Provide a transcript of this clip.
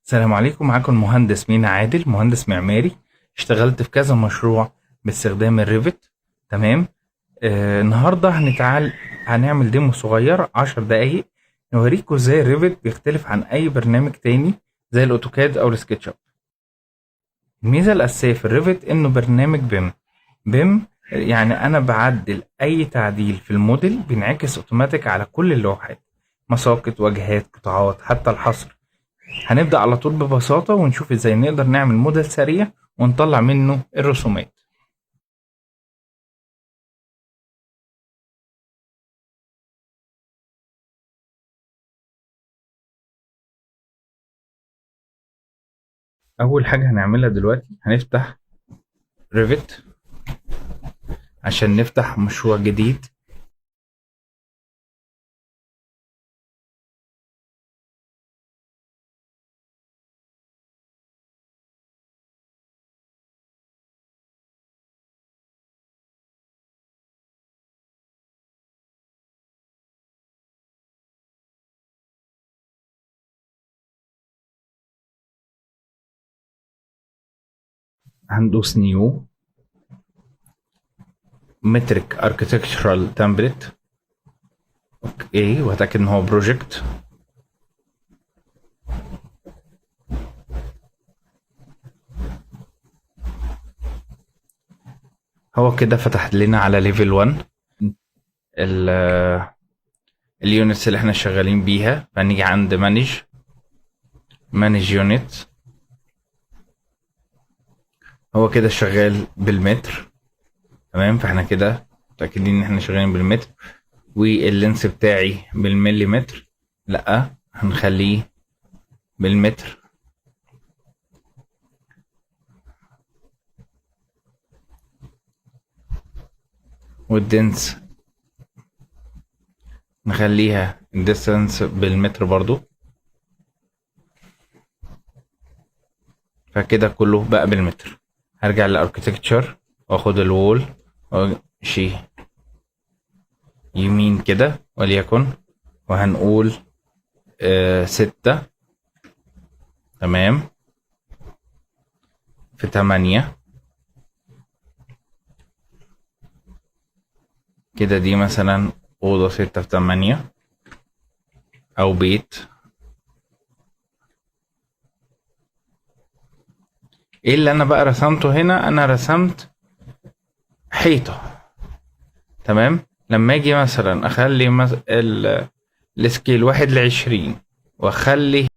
السلام عليكم، معاكم المهندس مينا عادل، مهندس معماري. اشتغلت في كذا مشروع باستخدام ال Revit. تمام. النهارده هنعمل demo صغير 10 دقايق نوريكم ازاي ال Revit بيختلف عن اي برنامج تاني زي ال AutoCAD او ال SketchUp. الميزة الاساسية في ال Revit انه برنامج BIM. BIM يعني انا بعدل اي تعديل في الموديل بينعكس اوتوماتيك على كل اللوحات، مساقط، واجهات، قطاعات، حتى الحصر. هنبدأ على طول ببساطة ونشوف ازاي نقدر نعمل موديل سريع ونطلع منه الرسومات. أول حاجة هنعملها دلوقتي هنفتح Revit عشان نفتح مشروع جديد. هندوس new metric architectural template، okay، وهتأكد ان هو project. هو كده فتح لنا على level 1 ال units اللي احنا شغالين بيها. فنيجي عند manage unit. هو كده شغال بالمتر. تمام، فاحنا كده متأكدين ان احنا شغالين بالمتر، وال length بتاعي بالمليمتر، لا هنخليه بالمتر. وال distance نخليها ال distance بالمتر برضو. فكده كله بقى بالمتر. هرجع لل architecture واخد ال wall وامشي يمين كده وليكن، وهنقول 6، تمام، في 8 كده. دي مثلا أوضة 6 في 8 أو بيت. ايه اللي انا بقى رسمته هنا؟ انا رسمت حيطة. تمام، لما اجي مثلا اخلي ال scale 1 ل20 واخلي